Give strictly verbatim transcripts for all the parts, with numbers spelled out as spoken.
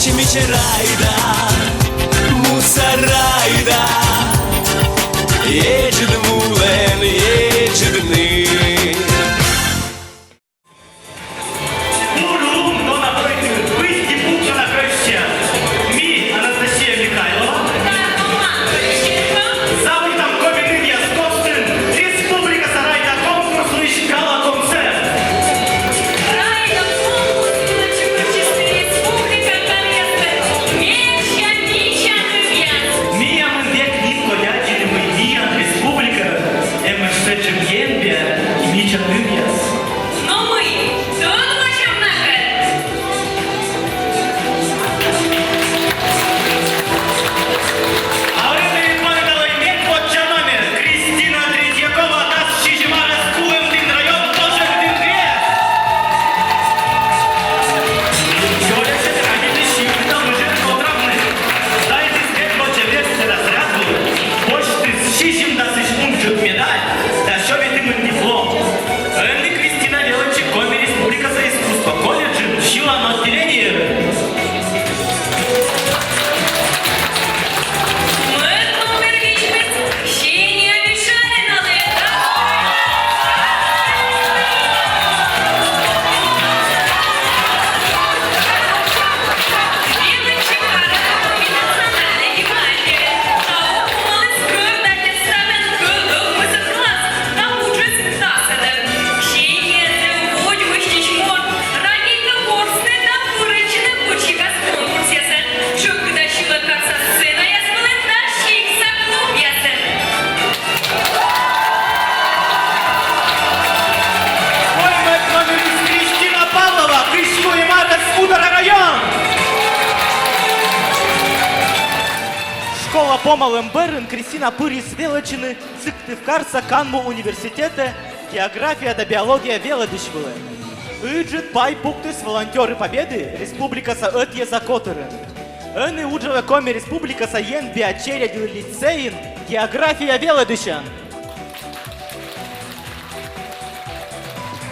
Мича райда, муса райда, еджыд мулэн еджыдны. Мур лун дона пӧйты, пызь дипук дона кӧсся. Ми, Анастасия Михайлова. Заводитам коми нывъяс костын республикаса райда конкурслысь гала-концерт. Райда конкурс вылэ чукыртӥз республика каръяслэн мекша мича нывъяс. Миямын век ни кодь адӟыны, мый миян республикаын эмъясь сыӵе енбиа мича нывъяс. Но мый, тӧдмасям на кадь. А ӧні мон талэ мед воча номер. Кристина Третьякова, дас сизьым арес, Кулэм дин район, Пожегдын грест. Ёлясьёс радейтӥз сиыны да лыжиды котырамы. Сдайтӥз кык воча места да разряд вылэ. Босьтӥз сизьымдасысь унджык медаль да сё витьымын диплом. Ӧні Кристина велэче Коми Республикаса искусство колледжын сӥлан отделениын. Мед номер витьмес Ксения Мишариналы. Велэче Каракумино национальной гимназиын. Тау кумалыс гырда тестамен кылдо мызык класс. Та ужез тасэдэн. Ксениязэ водь усьтӥсь мон радейтэ ворсыны да пырыны кучикас конкурсъясэ. Ӝӧкыда сьӧлык карса сценаяс вылэ да сиктса клубъясэ. Коймэд номерысь Кристина Павлова, кызь куинь арес, Удора район. Школа помалэм бӧрын Кристина пырис велэчыны Сыктывкарса канму университетэ география да биология велэдысь вылэ. Ыджыд пай пуктӥз «Волонтёры Победы» республикаса ӧтьёса котырын. Ӧні уджалэ Коми Республикаса енбиа чередьлы лицейын география велэдысен.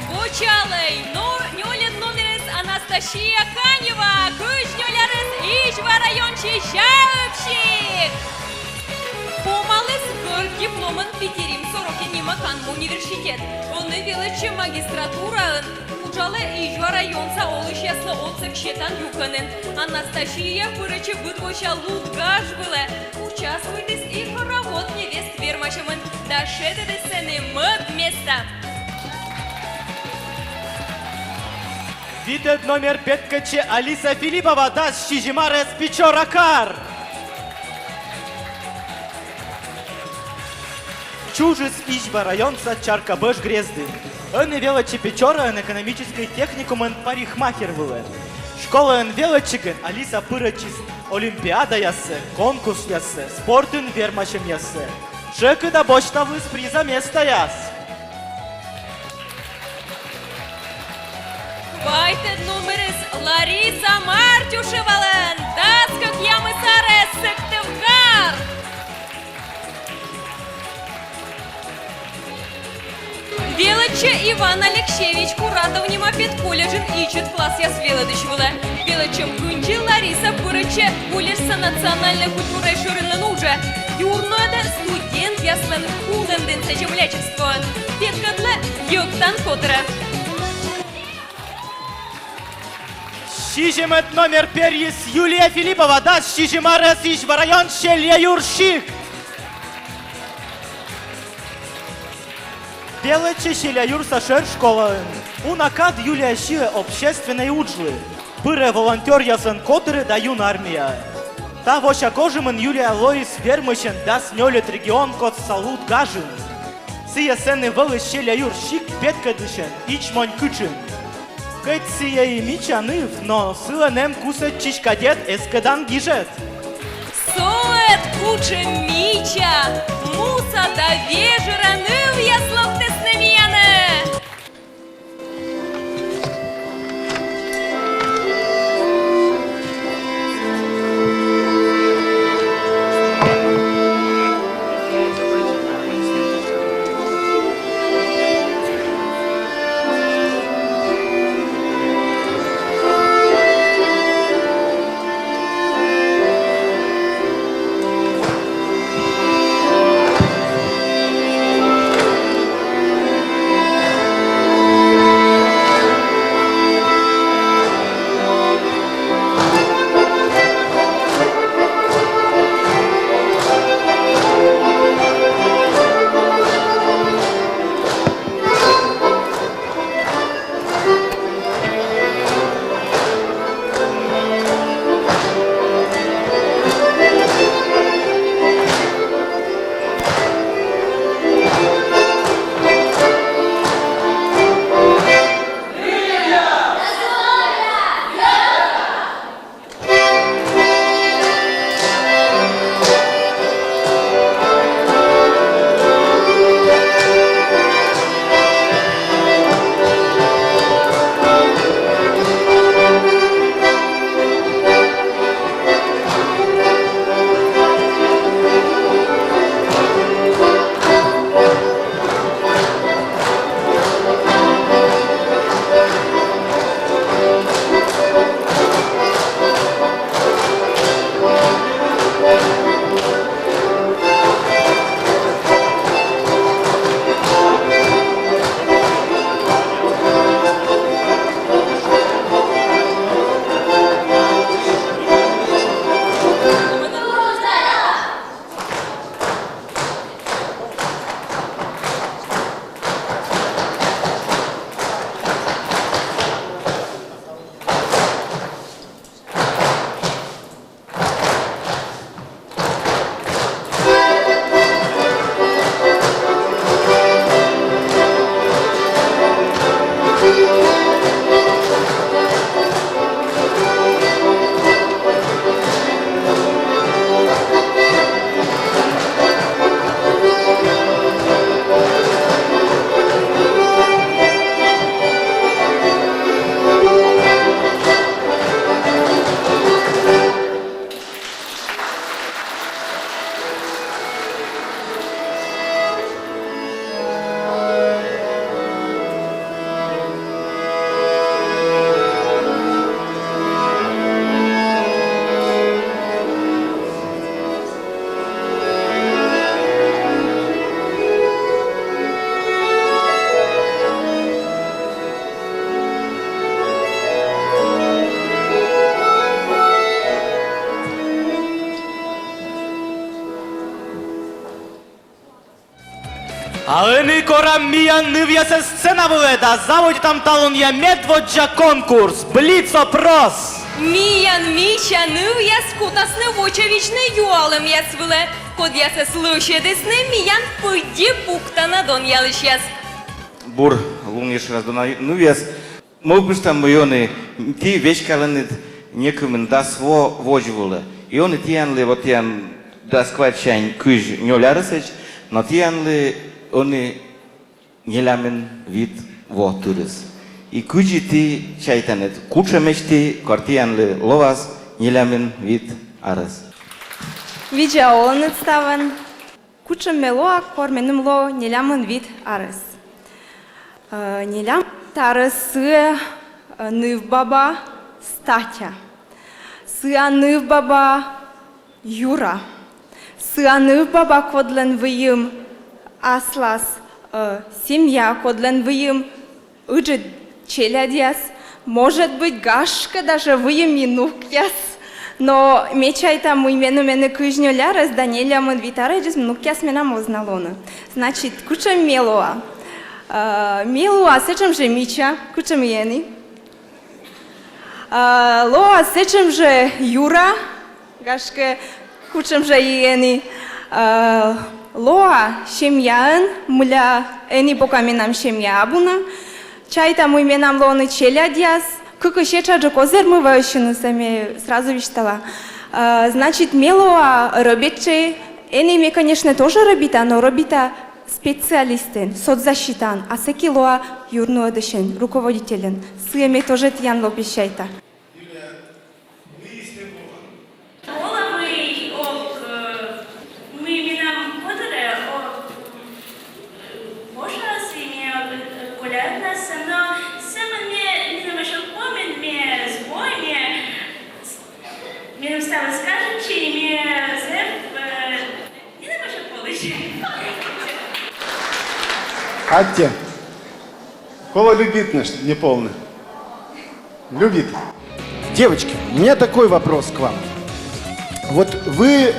Вочалэ но нёльӧд номерез Анастасия Канева, кызь нёль арес, Изьва район, Чижаыпчи. Помалыс гӧрд дипломын Питирим Сорокин нима канму университет. Ӧні велэче магистратураын, уджалэ Изьва районса олысьяслы отсӧг сетан юкӧнын. Анастасия пырыны быдвося лудгаж вылэ, участвуйтӥз и «Хоровод невест» вермасьӧмын да шедьтӥз сэні мӧд места. Витӧд номер петкадче Алиса Филиппова, дас сизьым арес, Печора кар. Чужис Изьва районса Чаркабӧж грездын. Ӧні велэче Печораын экономической техникумын парикмахер вылэ. Школаын велэдчигын Алиса пырӧдчиз олимпиадаяссэ, конкурсъяссэ, спортын вермасьӧмъяссэ. Ӝӧкыда босьтавлӥз приза местаяс. Квайтӧд номерез Лариса Мартюшевалэн, дас кыкъямыс арес, Сыктывкар. Велэдче Иван Алексеевич Куратов нима педколледжын ичӧт классъяс велэдысь вылэ. Велэдчем кындзи Лариса пырӧдче колледжса национальной культурая шӧринлэн ужа. Юрнуэ да студентъяслэн Кулэм динса землячествоын. Петкӧдлэ йӧктан котырэ. Сизьымӧд номер перйис Юлия Филиппова, дас сизьым арес, Изьва район, Селяюр сикт. Велэдче Селяюрса шӧр школаын. Уна кад Юлия сиӧ общественной уджлы, пырэ волонтёръяслэн котыры да Юнармияе. Та вося гожемын Юлия лоис вермысен дас нёльӧд регион костса лудгажын. Сыа сэні вӧлы Селяюр сикт петкӧдлысен ичмонь кытшын. Кӧть сыа и мича ныв, но сылэн эм кусӧдчись кадет, эскӧдан гижет. Со ӧд кутшӧм мича, муса да вежыра нывъяс локтісны миянӧ. А ӧні корам миян нывъясӧс сцена вылӧ да заводитам талунъя медводдза конкурс, блиц-опрос. Миян мича нывъяс кутасны вочавидзны юалӧмъяс вылӧ, кодъясӧс лӧсьӧдісны миян пыдди пуктана донъялысьяс. Бур лун ещӧ раз, дона нывъяс. Мӧвпыштам, мый ӧні ті веськаланныд некымын дас во водзвылӧ. И ӧні тіянлы, вот тіян дас квайтсянь кызь нёль арӧсӧдз, но тіянлы ӧні нелямын вит во тырыс. И кыдзи ті чайтанныд, кутшӧмӧсь ті, кор тіянлы лоас нелямын вит арӧс? Видза оланныд ставӧн. Кутшӧм ме лоа, кор меным лоӧ нелямын вит арӧс? Э, нелямын вит арӧс сыа, э, нывбаба статя. Сыа нывбаба Юра. Сыа нывбаба, кодлӧн выйым аслас, э, семья, кодлӧн выйым ыджыд челядьяс, может быть, гашкӧ, даже выйым и нукъяс. Но ме чайта, мый меным ӧні кызь нёль арӧс да нелямын вит арӧдзыс нукъяс менам оз на лоны. Значит, кутшӧм ме лоа? Э, ме лоа сэтшӧм жӧ мича, кутшӧм и ӧні. Э, лоа сэтшӧм жӧ Юра, гашкӧ, кутшӧм жӧ и ӧні. Э, лоа семьяын, мыля ӧні пока менам семья абу на. Чайта, мый менам лоӧны челядьяс, кыкысь этшаджык оз вермы вӧчны, сійӧ ме сразу висьтала. Э, значит, ме лоа рӧбитчӧй, ӧні ме, конечно, тоже рӧбита, но рӧбита специалистӧн, соцзащитаын, а сэки лоа юрнуӧдысьӧн, руководительӧн. Сійӧ ме тоже тіянлы обещайта. Олӧ, мый ог, э, мый менам котырӧ, о, э, вошас и ме, э, коляйтча, но сӧмын ме, менам ещё помнит, ме збой, ме, с-, меным ставыс кажитчӧ, и ме зэв, э, менам ещё полысь. Аттьӧ. Колӧ любитны, чтоб не полны. Любит. Девочки, у меня такой вопрос к вам. Вот вы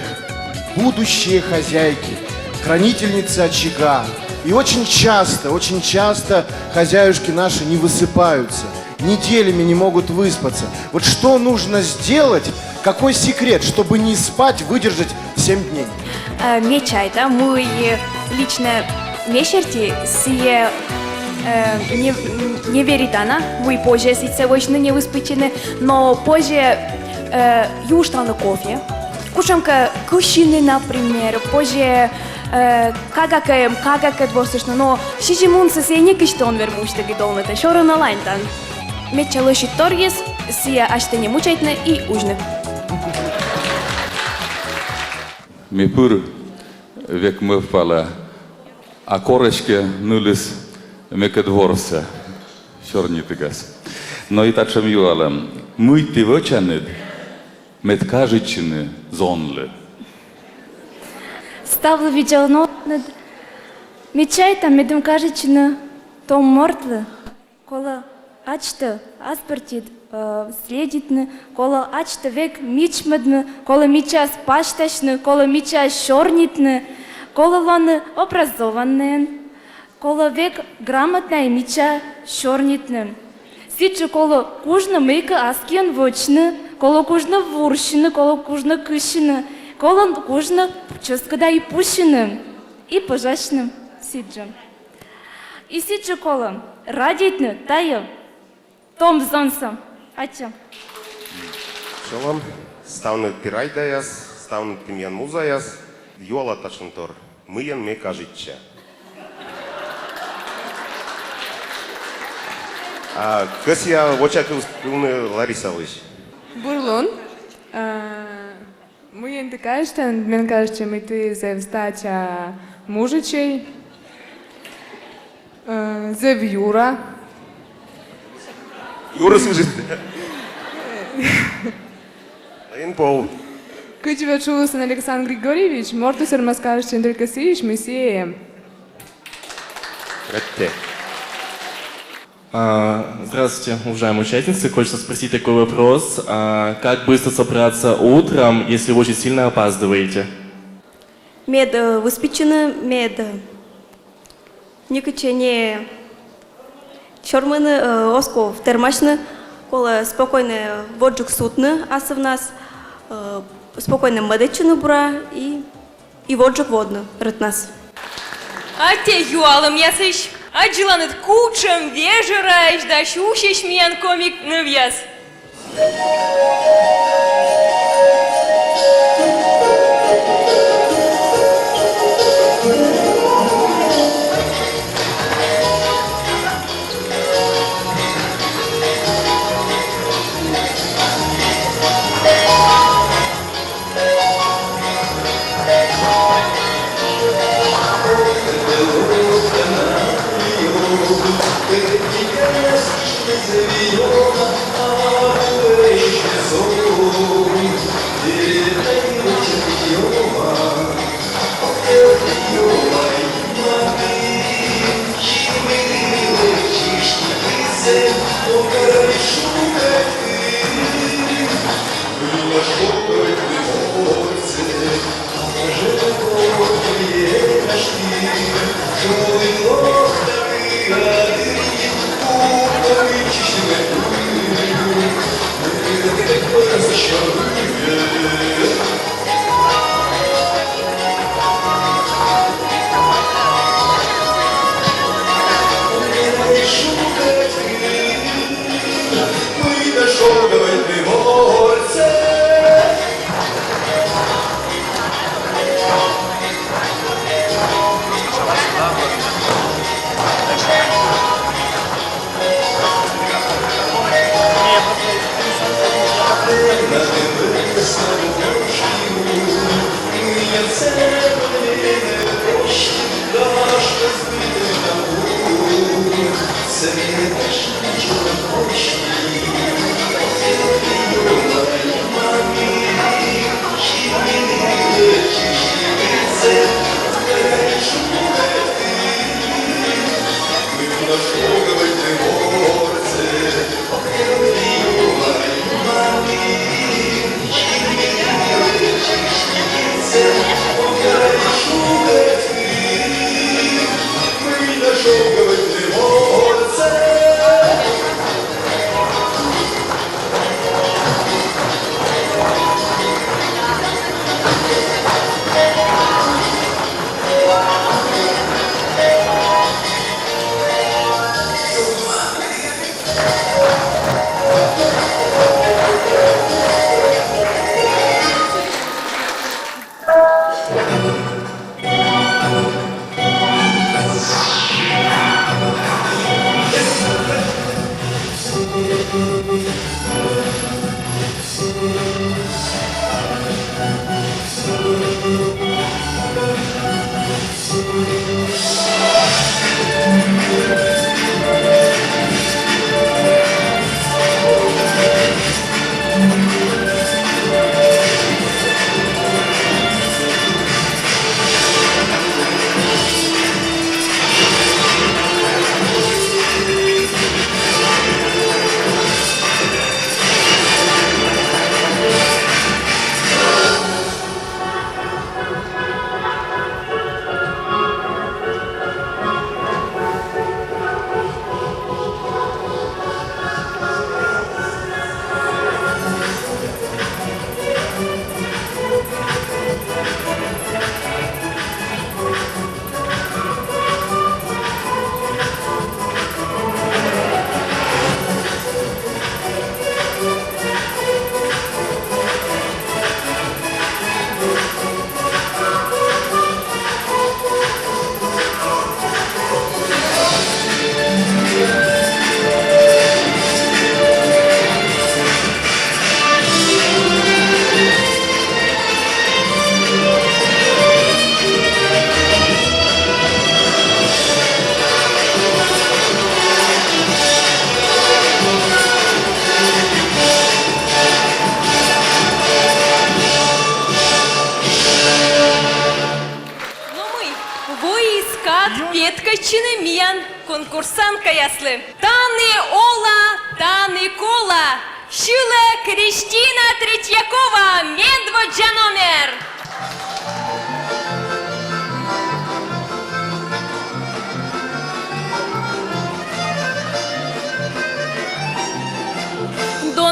будущие хозяйки, хранительницы очага. И очень часто, очень часто хозяюшки наши не высыпаются, неделями не могут выспаться. Вот что нужно сделать, какой секрет, чтобы не спать, выдержать семь дней? Э, ме чайта, мый лично ме серти сійӧ, э, не, не веритана, мый позьӧ сэтшӧм вӧчны, не выспитчыны, но позьӧ, э, юышталны кофе. Кутшӧмкӧ кыссьыны, например, позьӧ, э, кагакӧ, кагакӧд ворсыштны, но сизим унсӧ сійӧ некыдз он вермы усьтӧг и долнытӧ, сёрӧн оланьтан. Медся лӧсьыд торйыс, сійӧ асьтӧ не мучайтны и узьны. Ме пыр век мӧвпала, а кор эськӧ нылыс мекӧд ворсӧ, сёрнитігас. Но и татшӧм юалӧм. Мый ті вӧчанныд, мед кажитчыны зонлы? Ставлы видза оланныд. Ме чайта, медым кажитчыны том мортлы, колӧ ачтӧ аспӧртит, э, следитны, колӧ ачтӧ век мичмӧдны, колӧ мичаас пасьтасьны, колӧ мичаас сёрнитны, колӧ лоны образованнӧйӧн, колӧ век грамотнӧя, мича сёрнитны. Сідзжӧ колӧ кужны мыйкӧ аскиӧн вӧчны, колӧ кужны вурсьыны, колӧ кужны кыссьыны, колӧ кужны чӧскыда и пусьыны, и пӧжасьны сідзжӧ. И сідзжӧ колӧ радейтны тайӧ том зонсӧ. Аттьӧ. Шалом. Ставныд пирайдаяс, ставныд ті миян музаяс, юала татшӧмтор: мыйӧн ме кажитча? А кӧсъя вочакыв кывны Ларисалысь. Бур лун. А, мыйӧн ті кажитчанныд? Мен кажитчӧ, мый ті зэв статя мужичӧй. Э, зэв юра. Юра служит. Эн пол. Кыдзи вот шуис Александр Григорьевич, мортыс вермас кажитчыны только сыысь, мый сійӧ эм. Реттӧ. А, здравствуйте, уважаемые участницы. Хочется спросить такой вопрос. А, как быстро собраться утром, если вы очень сильно опаздываете? Мед, э, выспитчыны, мед, э, Некытчӧ не сёрмыны, э, оз ков тэрмасьны, колӧ спокойнӧ водзджык сувтны асывнас, э, спокойнӧ мӧдӧдчыны бура и, и водзджык водны рытнас. А тэ юалӧмъясысь аддзылан ӧд, кутшӧм вежӧраӧсь да сюсьӧсь миян коми нывъяс. Но мый, воис кад петкӧдчыны миян конкурсанткаяслы. Тані ола, тані кола. Сьылӧ Кристина Третьякова, медводдза номер.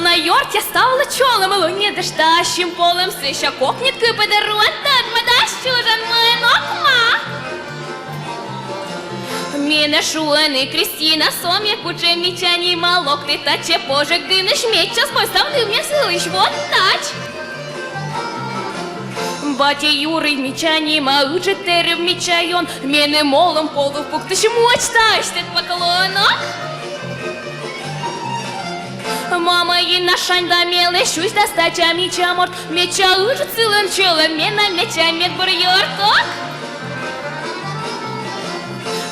На ёртъя, ставлы чолӧмлунньӧдыштӧ, ассьым полӧм сэсся кокньыд кыпыдӧ руан тӧдмӧдас чужан муӧн окма. Менӧ шуӧны Кристина, со ме кутшӧм мича нима, локті татчӧ пожӧг дынысь, медся збыльтӧм ныв ме сылысь, вот тадз. Батьӧ юрысь мича нима, ыджыд тэрыб мича ён, меным олӧм полув пуктысь, моча тадз тӧд поклонок. Мамӧй на шаньда мелӧ, сюсь да стача мича морт, медся ыджыд сылӧн чолӧм, менам медся медбур ёрток.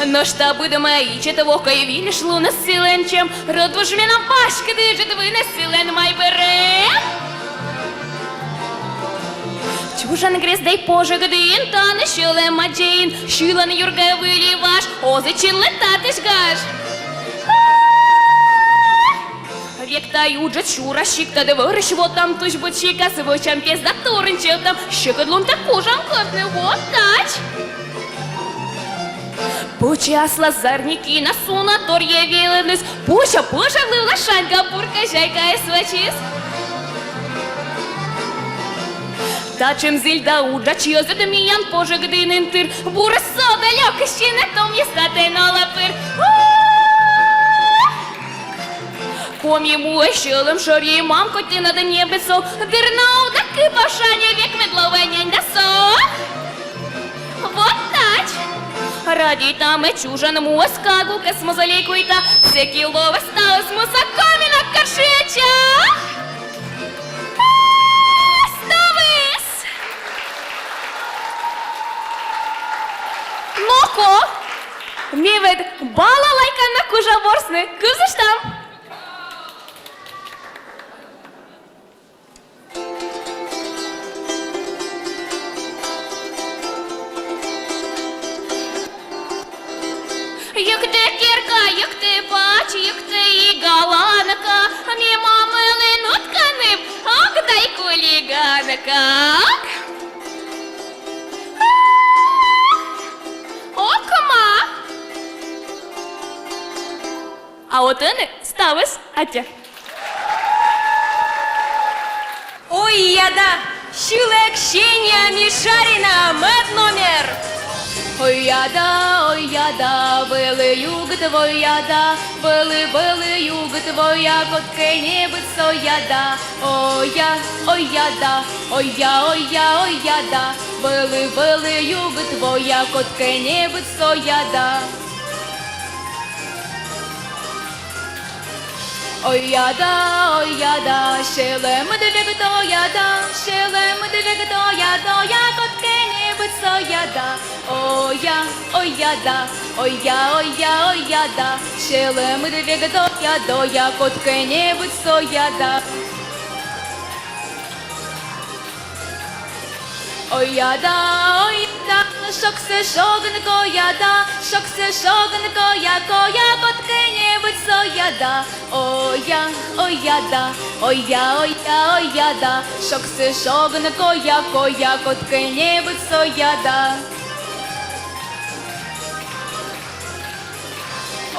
Нӧшта быдмӧ ичӧт вокӧй, вильыш луныс сылӧн чем, рӧдвуж менам паськыд, ыджыд вынӧс сылӧн майбырӧм. Чужан грездӧй пожӧг дінын, тані сьӧлӧм аддзӧ ин, сьылан юргӧ выль важ, оз ичинлы татысь гаж. Век тай уджыд сюра сиктад, вӧрысь вотам тусь быд сикас, вӧчам пес да турун чӧвтам, сьӧкыдлунтӧ кужам кӧтны, вот тадз. Пӧчӧ аслас зарни кинас уна торйӧ велӧдліс, пӧчӧ пӧжавлывлӧ, шаньга буркӧ зяйкаӧс вӧчис. Татшӧм зіль да уджач йӧзыд миян пожӧг дінын тыр, бурыс содӧ лёкысь синӧ, томъяс татӧн олӧ пыр. Коми муӧ сьӧлӧм шӧрйӧ, мам, кодь тэнад небыд со, дыр на овны кыпав шаньӧ, век мед лоӧ нянь да со. Вот тадз. Радейтам ме чужан муӧс, кагукӧс мавзолей куйта, сэки лоӧ ставыс муса Коминӧ кӧр шыӧдча. Ставыс! Но-ко, ме ӧд балалайканӧ кужа ворсны, кывзыштам. Йӧктӧ керка, йӧктӧ пач, йӧктӧ и галанка, ме мамӧлӧн утканым, ог дай хулиганка. Окма. А вот ӧні ставыс аттьӧ. Ойяда, сьылӧ Ксения Мишарина, мӧд номер. Ойяда, ойяда, вӧлі югыд вояда, вӧлі, вӧлі югыд воя, кодкӧ небыд сояда. Оя, ойяда, оя, оя, ойяда, вӧлі, вӧлі югыд воя, кодкӧ небыд сояда. Ойяда, ойяда, сьӧлӧмыд век дояда, сьӧлӧмыд век доя, доя, кодкӧ небыд сояда. Оя, ойяда, оя, оя, ойяда, сьӧлӧмыд век доя, доя, кодкӧ небыд сояда. Ойяда, ойяда, шогсӧ шогын кояда, шогсӧ шогын коя, коя, кодкӧ небыд сояда. Оя, ойяда, оя, оя, ойяда, шогсӧ шогын коя, коя, кодкӧ небыд сояда.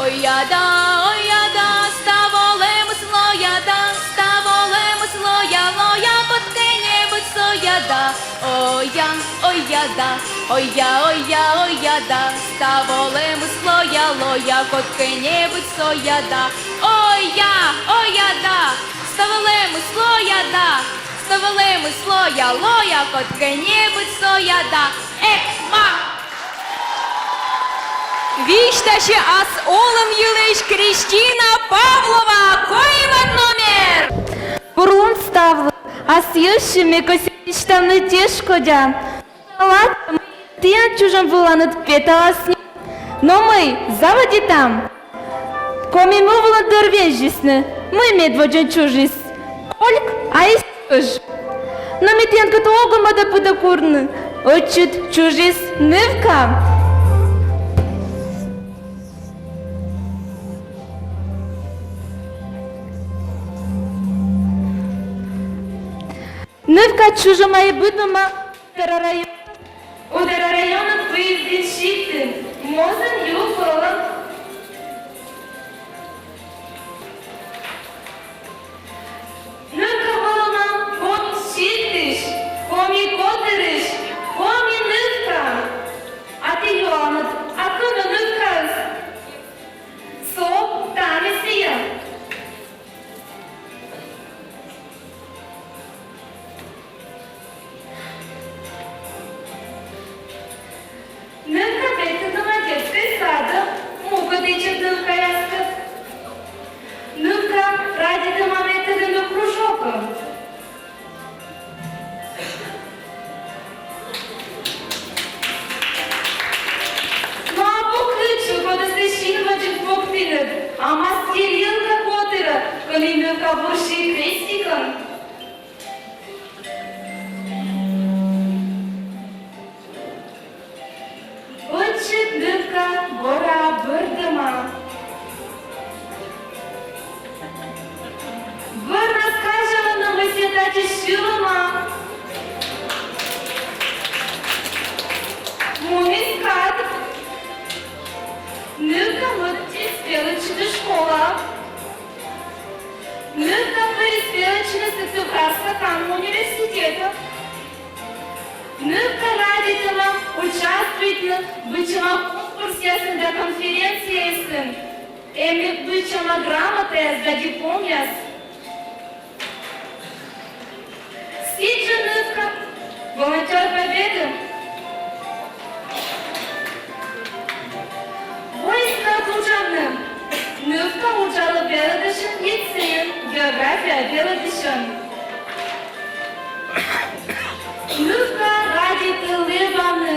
Ойяда, ойяда, став олӧмыс лояда, став олӧмыс лоя, лоя, кодкӧ небыд сояда. Оя, ойяда, оя, оя, ойяда, став олӧмыс лоя, лоя, кодкӧ небыд сояда. Оя, ойяда, став олӧмыс лояда, став олӧмыс лоя, лоя, кодкӧ небыд сояда. Экма! Висьтасьӧ ас олӧм йылысь Кристина Павлова, коймӧд номер. Бур лун ставлы, ас йывсьы ме кӧсъя висьтавны тешкодя. Шуалад, мый тіян чужӧм выланыд петалас ни. Но мый, заводитам. Коми му вылын дӧрвезйисны, мый медводдзаӧн чужис кольк, а эськӧ ыж. Но ме тіянкӧд ог мӧдӧ-пыдӧ курны, ӧтчыд чужис нывка. Нывка чужӧма и быдмӧма Удора район. Удора районын выездын сиктын, мозын ю колӧ. Нывка бурсьы крестикӧн. Ӧтчыд нывка бӧрас бӧрдӧма. Бӧрнас казялӧны, мый сійӧ татчӧ сьылӧма. Муніс кад. Нывка мӧдіс велӧдчыны школаӧ. Нывка пырис велӧдчыны Сыктывкарса канму университетӧ. Нывка радейтӧма участвуйтны быдсяма конкурсъясын да конференцияясын, эм быдсяма грамотаяс да дипломъяс. Сідзжӧ нывка — волонтёр Победы. Воис кад уджавны. Нывка уджалӧ велӧдысьӧн лицейын, география велӧдысьӧн. Нывка радейтӧ лэбавны,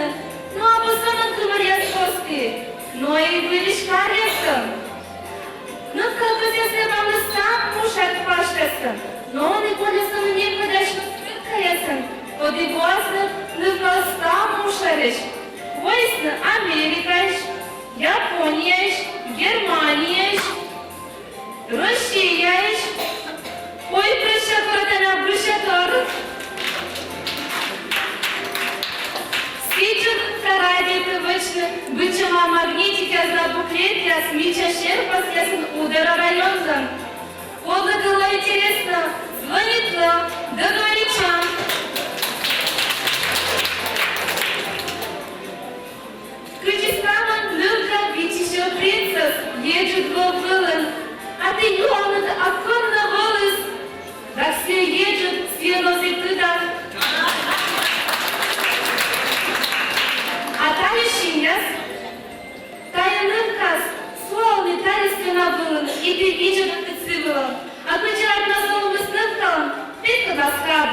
но абу сӧмын кымӧръяс кості, но и выльысь каръяскӧд. Нывка кӧсйис лэбавны став муса пасьтасын, но ӧні кольӧ сӧмын некодӧс открыткаясӧн, коді воасны нывкаӧс став мушарысь. Воисны Америкаысь, Японияысь, Германияысь, Россияысь. Ой, прӧща, коротана, прӧща тор. Сідзжӧ нывка радейтӧ вӧчны быдсяма магнитикъяс да буклетъяс мича серпасъясын Удора районын. Кодлыкӧ лоӧ интереснӧ, звонитлӧй, договоритчам. Кыдзи ставӧн нывка виччысьӧ принцӧс еджыд вӧв вылын, а ті юаланныд, а кӧн нӧ вӧліс. Да сійӧ еджыд, сійӧн оз и тыдав. А тайӧ синъяс. Тайӧ нывкаыс сулалӧ нин тайӧ сцена вылын, и ті видзӧдӧ кыдз сы вылӧ. А кыдзи артмас олӧмыс нывкалӧн, петкӧдас кад.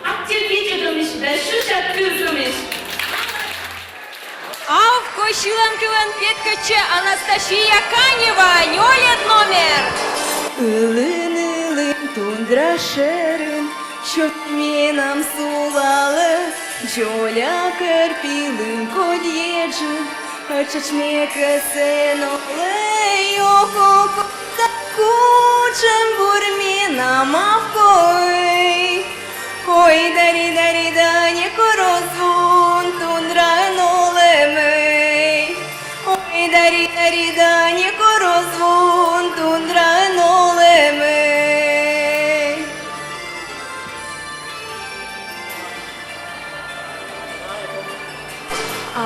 Актив видзӧдӧмысь да сюся кывзӧмысь. Авкӧ сьыланкывйӧн петкӧдчӧ Анастасия Канева, нёльӧд номер. Ылын, ылын тундра шӧрын, сёрни менам сулалӧ, дзоля кӧр пилын кодь еджыд, ӧтчыд ме кӧсӧ нолӧй, ок-ок-ок, да кутшӧм бур менам авкӧй. Ой, дари, дари, да, некор оз вун тундраын олӧмӧй. Ой, дари, дари, да, некор оз вун тундраын олӧмӧй.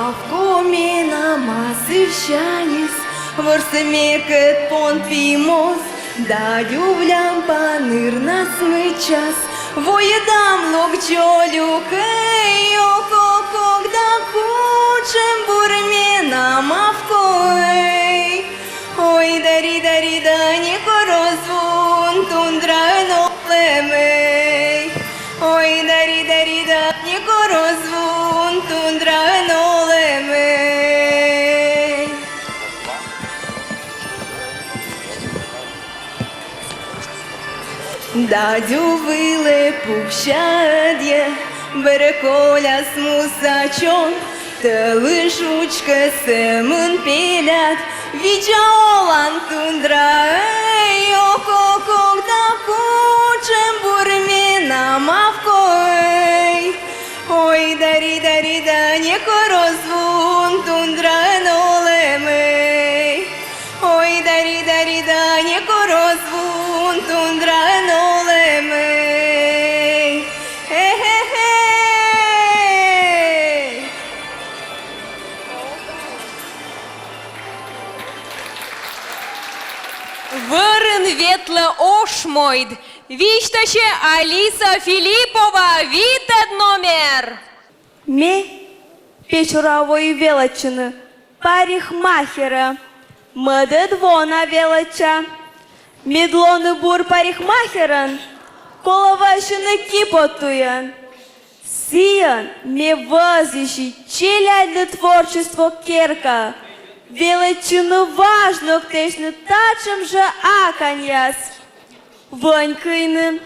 Авкӧ менам асывсяньыс, ворсӧ мекӧд понпи моз, да дзувлям панырнас мыччас, воӧдам лок дзолюкӧй, ок-ок-ок, да кутшӧм бур менам авкӧй. Ой, дари, дари, да, некор оз вун тундраын олӧмӧй. Ой, дари, дари, да, некор оз вун тундраын олӧмӧй. Да дзув вылӧ пукся ӧдйӧ, бӧрӧ коляс муса чон, тӧлын шучкӧ сӧмын пеляд, видза олан тундраӧй, ок-ок-ок, да кутшӧм бур менам авкӧй. Ой, дари, дари, да, некор оз вун тундраын олӧмӧй. Ой, дари, дари, да, некор оз вун тундраын олӧмӧй. Хе-хе-хе. Вӧрын ветлӧ ош мойд. Висьтасьӧ Алиса Филиппова, витӧд номер. Ме Печораӧ вои велӧдчыны парикмахерӧ. Мӧдӧд во на велӧдча. Мед лоны бур парикмахерӧн, колӧ вӧчны киподтуйӧн. Сійӧн ме вӧзйыси челядьлы творчество керкаӧ велӧдчыны важ нӧктысьны татшӧм жӧ аканьяс. Вӧнь кыйны.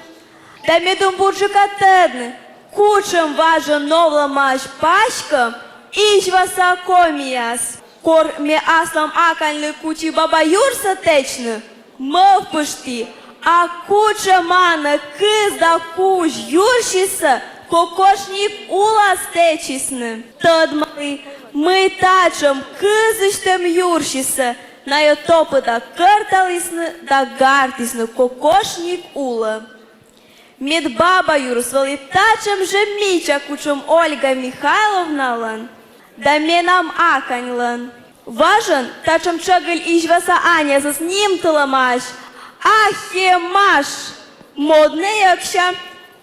Да ме думын бурджыка тӧдны, кутшӧм важӧн новлӧмаӧсь паськӧм изьваса комияс. Кор ме аслам аканьлы кути баба юрсӧ тэчны, мӧвпышті, а кутшӧма нӧ кыз да кузь юрсисӧ кокошник улас тэчисны. Тӧдмалі, мый татшӧм кызысьтӧм юрсисӧ найӧ топыда кӧрталісны да гартісны кокошник улӧ. Мед баба юрыс вӧлі татшӧм жӧ мича, кутшӧм Ольга Михайловналӧн да менам аканьлӧн. Важӧн татшӧм тшӧгыль изьваса анясӧс нимтылӧмаӧсь Ахемаш, моднӧй ӧкся,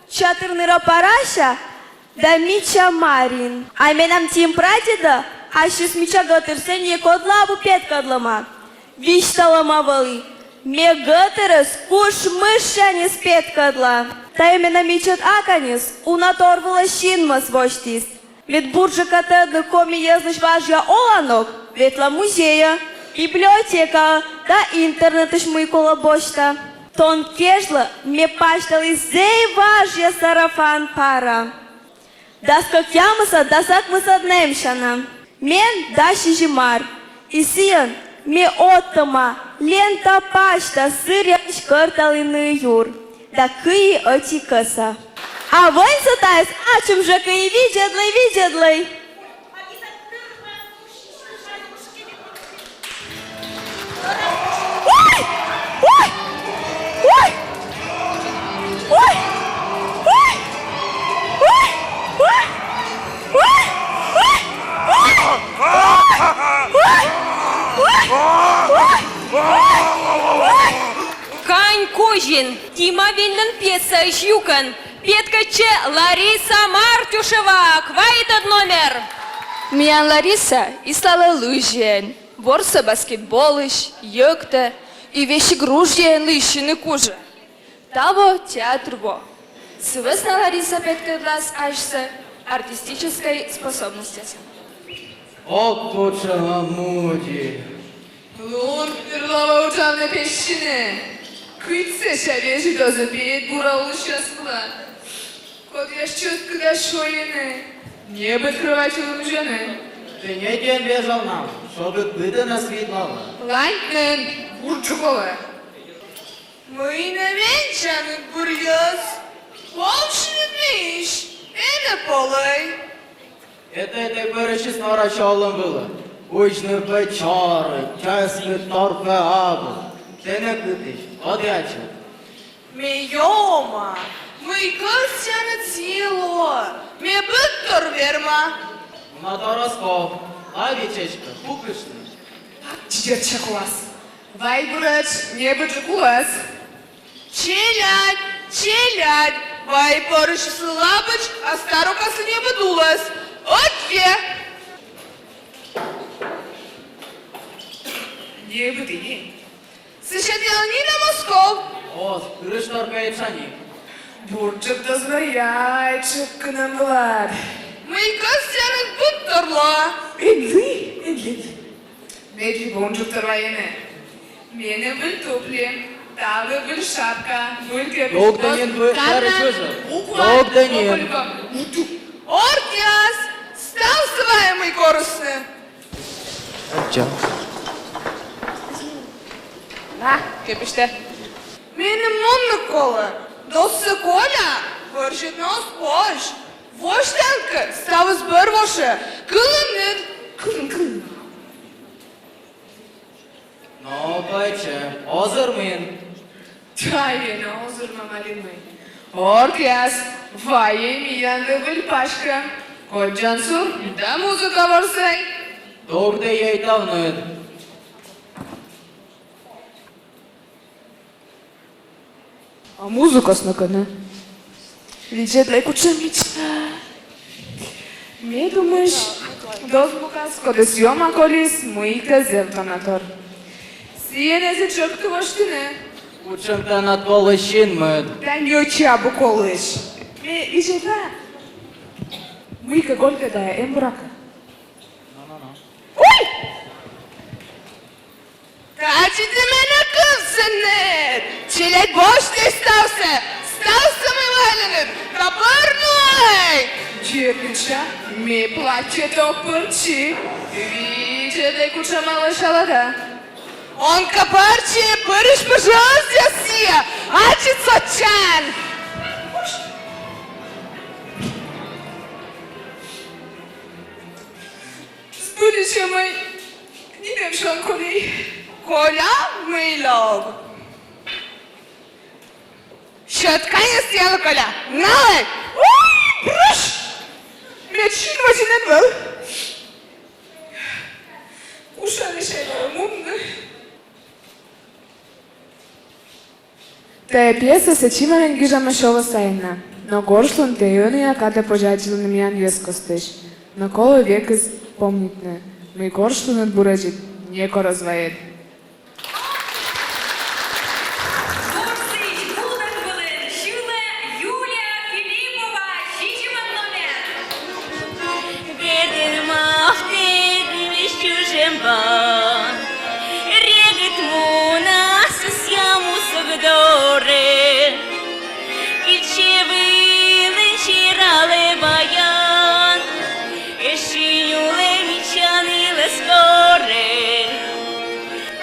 чатыр ныра парася да мича Марин. А менам тімпрадедӧ ассьыс мича гӧтырсӧ некодлы абу петкӧдлӧма. Висьталӧма вӧлі, ме гӧтырӧс куш мышсяньыс петкӧдла. Тайӧ менам ичӧт аканьыс уна тор вылӧ синмӧс восьтіс. Мед бурджыка тӧдны коми йӧзлысь важъя оланог, ветла музейӧ, библиотекаӧ да интернетысь мый колӧ босьта. Тон кежлӧ ме пасьталі зэй важъя сарафан пара. Дас кӧкъямысӧд, дас ӧкмысӧд нэмсянь. Мен дас сизим ар. И сійӧн ме оттӧма лента пасьта сыръяысь кӧрталіны юр да кыи ӧти кӧса. А вӧньсӧ тайӧс ачым жӧ кыи, видзӧдлӧй, видзӧдлӧй. Кань Кузин, Дима Вильнӧн пьесаысь юкӧн петкӧдчӧ Лариса Мартюшева, квайтӧд номер. Миян Лариса ислалӧ лыжиӧн, ворсӧ баскетболысь, йӧктӧ и весиг ружьеӧн лыйсьыны кужӧ. Таво театр во. Сы вӧсна Лариса петкӧдлас асьсӧ артистическӧй способностясӧн. Ок, кутшӧма мудзи. Лун пыр лоӧ уджавны, пессьыны. Кыдз сэсся вежӧдозны пиыд бура улысьяс вылӧ, кодъяс чӧскыда шойӧны, небыд кровать улын уджӧны? Тэ ньӧти эн вежав на, шогыд быдӧнӧс видлалӧ. Ланьт нин, бурджык олӧ. Мый нӧ венчанныд, буръяс? Повшинныд мыйысь? Энӧ полӧй. Этӧ, этӧ пӧрысьыс нора чолӧм вылӧ. Узьны пӧ чорыд, чӧскыд тор пӧ абу. Тэнӧ кытысь, коді ачыд? Ме ёма, мый кӧсъянныд, сійӧ лоӧ. Ме быдтор верма. Уна тор оз ков, ловит сэтчӧ, пукыштны. Чидерчча кулас. Вай, бурӧдж, небыдджык улас. Челядь, челядь, вай пӧрысьыслы лабыдж, а старукаслы небыд улас. Ӧтйӧ! Небыд и нин. Сэтчӧ тіян нинӧм оз ков. Оз, кырыштор пӧ этша нин. Бурджык дозмӧръя, этшӧг кынӧм вылад. Мый кӧсъянныд, быдтор лоӧ. Эн лый, эн лый. Медводз унджыктор вайӧны. Меным выль тупли, тавлы выль шапка, выль кепысь. Дугдӧ нин, вы-, карысь выжы. Дугдӧ нин. Ордъяс, ставсӧ вайӧ, мый корисны. Аттьӧ. На, кепыштӧ. Меным мунны колӧ. Доссӧ коля вӧрзьӧдны оз позь. Восьтан кӧ, ставыс бӧр вошӧ. Кылын нин. Кылын, кылын. Но, пӧчӧ, озырмин. Тайӧ на озырмӧм али мый? Ордъяс, вайӧй миянлы выль паськӧм. Коддзан сур да музыка ворсӧй. Дугдӧй ӧтавныд. А музыкаыс нӧ кӧні? Видзӧдлӧй, кутшӧм мича. Ме думысь, дозмукас, кодӧс ёма колис, мыйкӧ зэв тонатор. Сійӧн эз и тшӧкты восьтыны. Кутшӧм тэнад коліс синмыд? Да ньӧти абу колысь. Ме видзӧда, мыйкӧ гольтӧ да эм, буракӧ. Но, но, но. Ой! Тадзи тэ менӧ кывзін нин! Челядь, босьт эсь Ме платьетӧг пырчи. Видзӧдлӧй, кутшӧма лӧсялӧ да. Он кӧ пырчи, пырысь пӧжӧсъяс сійӧ, ачыд сотчан. Збыльысь мый нимем сёян Коля. Коля, мый лёк. Сьӧд каньыс ялы, Коля. Налӧй! Уй, брысь! Мед син вӧзйин эн вӧв. Кутшӧм эськӧ мунны. Тайӧ пьесаыс ачымӧн гижӧма сё во сайын на, но горшлун тайӧ ӧнія кадӧ позьӧ аддзывны миян йӧзкостысь. Но колӧ векыс помнитны, мый горшлуныд буретш некор оз вайӧд. Ворсысь гудӧк вылын сьылӧ Юлия Филиппова, сизимӧд номер. Бедын мавтӧдысь чужӧм бан, регыд мунас сійӧ Мусӧг дорӧ. Кильчӧ вылын сералӧ баян, эшшӧ нюлӧ мича нылӧс корӧ.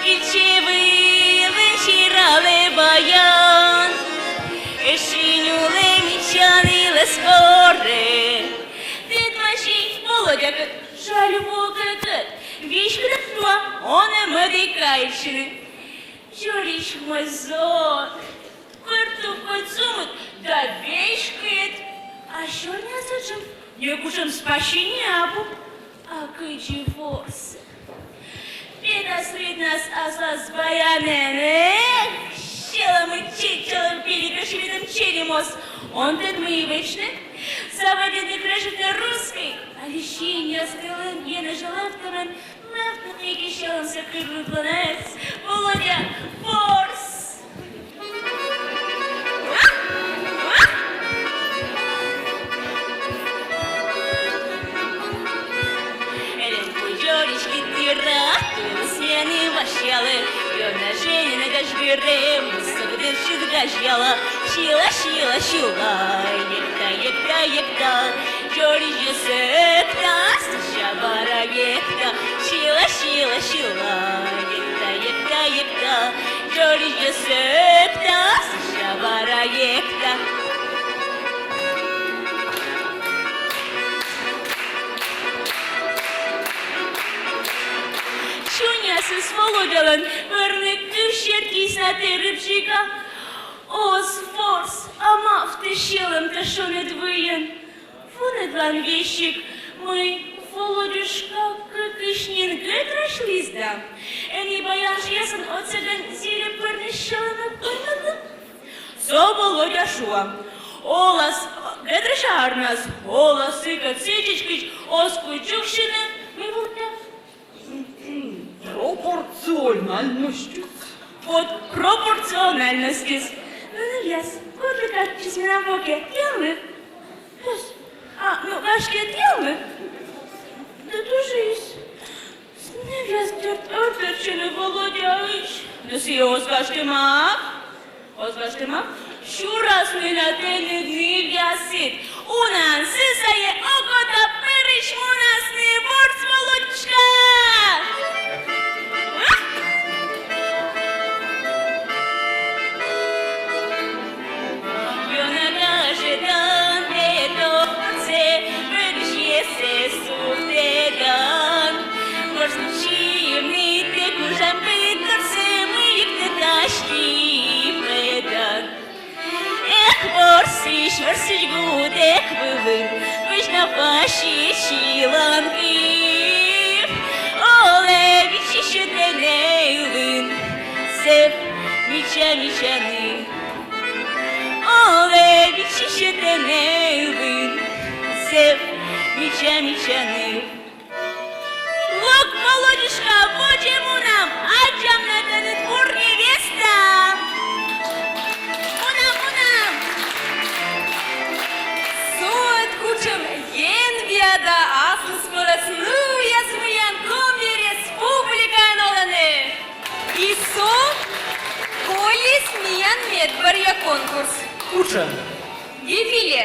Кильчӧ вылын сералӧ баян, эшшӧ нюлӧ мича нылӧс корӧ. Тӧдмаси Володякӧд, жаль во кӧкӧд, веськыда шуа, он-ӧ мӧд и кайсьыны. Зӧрись моз зон, кӧртув кодь сумыд да веськыд, а сёрниас сэтшӧм, некутшӧм спасение абу. А кыдзи ворсӧ. Петас лыднас аслас баянӧн, эх, сьӧлӧмыд чеччалӧ, пеликӧд шибитӧм чери моз. Он тӧд, мый вӧчны, заводитны крезьыдтӧ русский, али синъяс тылын енэжалӧ лӧвтӧмӧн, мӧвпны мыйкӧ сьӧлӧмсӧ кырлыдланыс. Володя, ворс! Эллин пу зӧрись кит тыра, тулыс миянӧс вӧсялӧ, ёна жӧ нин гаж гырем, сӧвдын шыд гажъяла, сьыла, сьыла, сьыла, йӧкта, йӧкта, йӧкта. Зӧрись йӧзӧктас, сэсся бара йӧкта, сьыла, сьыла, сьыла, йӧкта, йӧкта, йӧкта. Зӧрись йӧзӧктас, сэсся бара йӧкта. Сёрниасыс Володялӧн вермӧны кыв сертиыс на тэрыб жига. Оз ворс, а мавтӧ сьӧлӧмтӧ шоныд выйын. Вунӧдлан весиг, мый Володюшка кыкысь нин гӧтрась лиз да. Ӧні баянъясӧн отсӧгӧн зільӧ пырны сьӧлӧмӧ пӧймӧдлыны. Со Володя шуӧ: олас гӧтрасьа арнас, олас сыкӧд сідз кыдз оз кут чуксьыны, мый, Володя? Пропорциональностьыс. Вот пропорциональностьыс. Но, нывъяс, кодлы кадсис менам воке, тіянлы? Пус. А, ну, гашкӧ, тіянлы? Да тужис. Нывъяс, дерт, ӧтчыдӧны Володяысь. Но сійӧ оз гажтӧмав. Оз гажтӧмав. Сюрасны на тэныд, нывъясыд. Унаӧн сы сайӧ окота пырысь мунасны. Ворс, Володюшка! Ёна гажӧдан тэ топӧдсӧ, пӧрысьӧс сувтӧдан. Ворсны сиимныд тэ кужан пӧдторсӧ, мыйӧктӧ тасьті пӧдан. Эх, ворсысь, ворсысь гудӧк вылын, козьнавсьӧ сьыланкыв. Олӧ виччысьӧ тэ нелын, зэв мича-мича ныв. Олӧ виччысьӧ тэ нелын, зэв мича-мича ныв. Лок, Володюшка, водзӧ мунам, аддзам на тэныд бур невеста. Мунам, мунам. Со ӧд кутшӧм енбиада аслыспӧлӧс нывъяс миян Коми Республикаын олӧны. И со колис миян медбӧръя конкурс. Кутшӧм? Дефиле.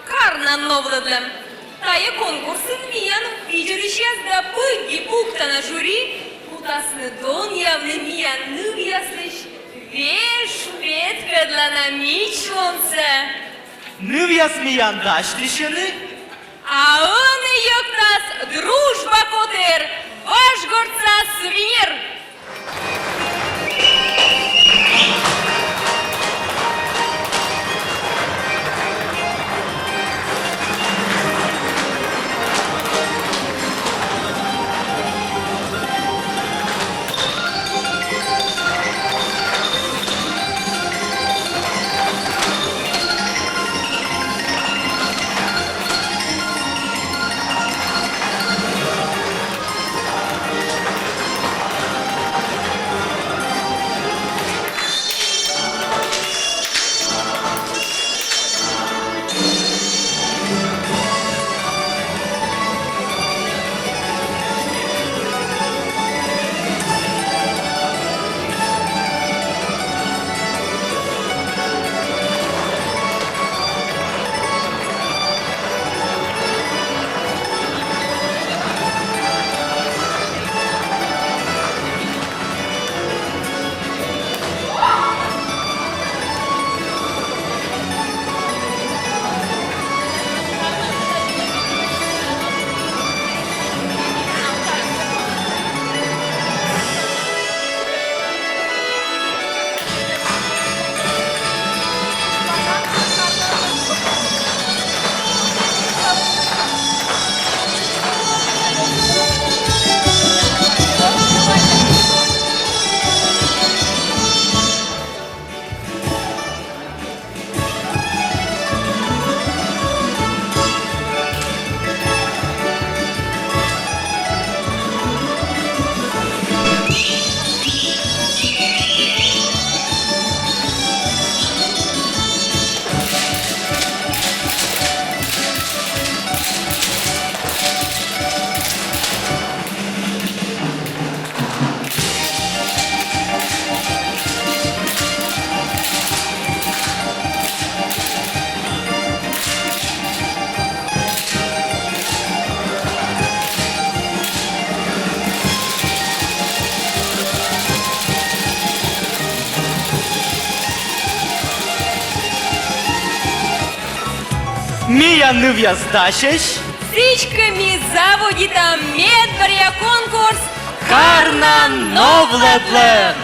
Карнан новлӧдлӧм. Тайӧ конкурсын миян видзӧдысьяс да пыдди пуктана жюри кутасны донъявны миян нывъяслысь веж петкӧдлана мичлунсӧ. Нывъяс миян дасьтысьӧны. А ӧні йӧктас «Дружба» котыр, «Важ гортса сувенир». Миян нывъяс дасьӧсь. Сідзкӧ, ми заводитам медбӧръя конкурс «Карнан новлӧблӧн».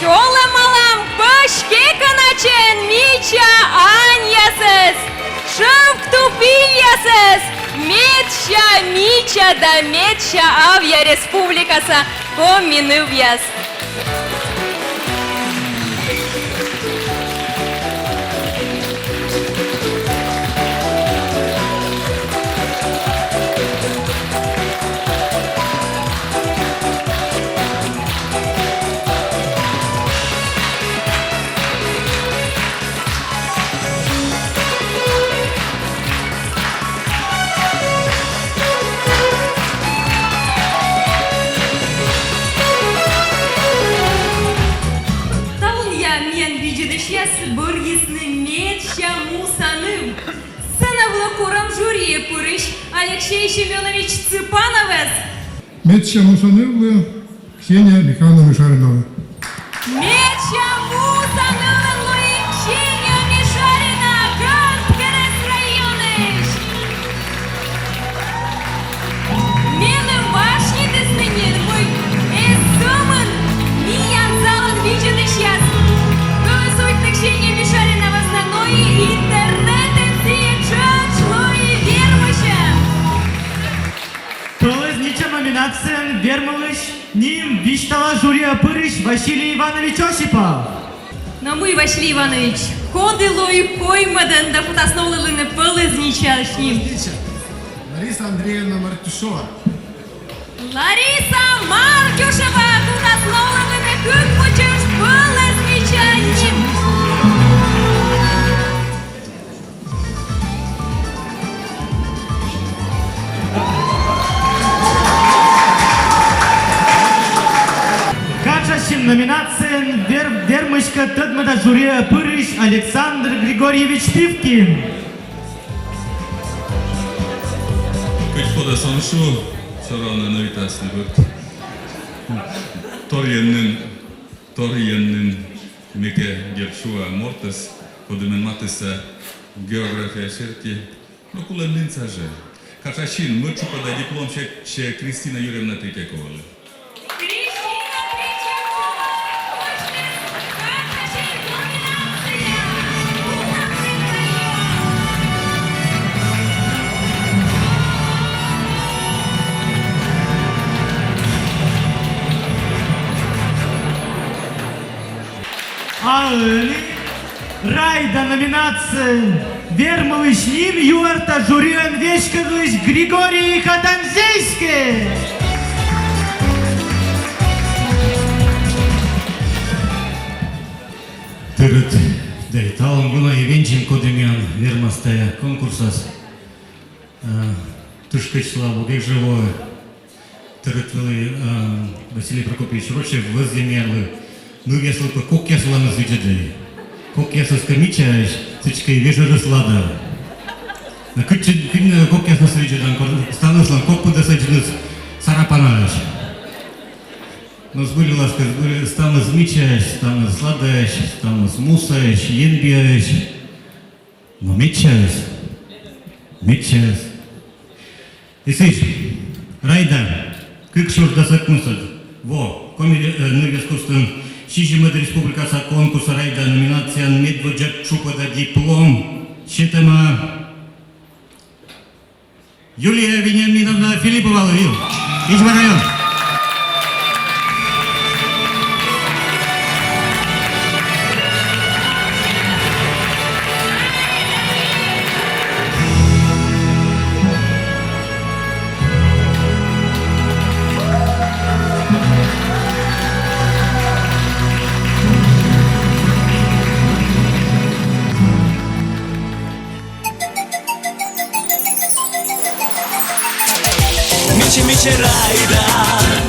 Олӧмалам пӧсь кекӧначӧн мича аньясӧс, шӧвк тупильясӧс, медся мича да медся авъя республикаса коми нывъяс. Талунъя миян видзӧдысьяс бӧрйисны медся муса ныв. Сцена вылӧ корам жюриӧ пырысь Алексей Семёнович Цыпановӧс. Медся муса нывлы Ксения Михайловна Мишариналы. Медся муса нывлы лои Ксения Мишарина Кӧрткерӧс районысь. Меным башнитісны нин, мый эз сӧмын миян залын видзӧдысьяс кӧсйисны Ксения Мишарина вӧсна, но и интернетын сійӧ тшӧтш лои вермысьӧ. Пӧлӧзнича номинацияын вермылысь ним висьталас жюриӧ пырысь Василий Иванович Осипов. Но мый, Василий Иванович, коді лои коймӧдӧн да кутас новлыны пӧлӧзничаысь ним? Лариса Андреевна Мартюшева. Лариса Мартюшева кутас новлыны кык пӧчӧс пӧлӧзничаысь ним. Катшасин номинацияын вер-, вермысь кӧ тӧдмӧдас жюриӧ пырысь Александр Григорьевич Пивкин. Кыдз подас он шу, всё равно нӧ витас нӧ быд. Торйӧн нин, торйӧн нин, мекӧд дерт шуа мортӧс, коді мен матысса география серти. Но кулӧм нин сідз жӧ. Катшасин, мӧд тшупӧда диплом сетсьӧ Кристина Юрьевна Третьяковалы. Кристина Третьякова, Катшасин номинация. А ӧні «Райда» номинацияын вермылысь ним юӧртас жюриӧн веськӧдлысь Григорий Хатанзейский. Тӧрыт да и талун ёна и вензим, коді миян вермас тайӧ конкурсас. Э, тышкӧтчыла во гежевое. Тӧрыт вӧлі, э, Василий Прокопьевич Рочев вӧзйӧ миянлы: нывъяслы кӧ кокъяс уланыс видзӧдлӧй. Кокъясыс кӧ мичаӧсь, сідзкӧ и вежӧрыс лада. Но кытчӧ, кытчӧ кокъясныс видзӧдлан, кор ставныслӧн кок пыдӧсӧдзныс сарапанаӧсь. Но збыль вылас кӧ, збыль, ставныс мичаӧсь, ставныс ладаӧсь, ставныс мусаӧсь, енбиаӧсь. Но медсяыс, медсяыс. И сідз, «Райда», кык сюрс дас ӧкмысӧд во Коми, э, нывъяс костын сизимӧд республикаса конкурс «Райда» номинацияын медводдза тшупӧда диплом сетӧма Юлия Вениаминовна Филипповалы, Вил, Изьва район. Мича, мича «Райда»,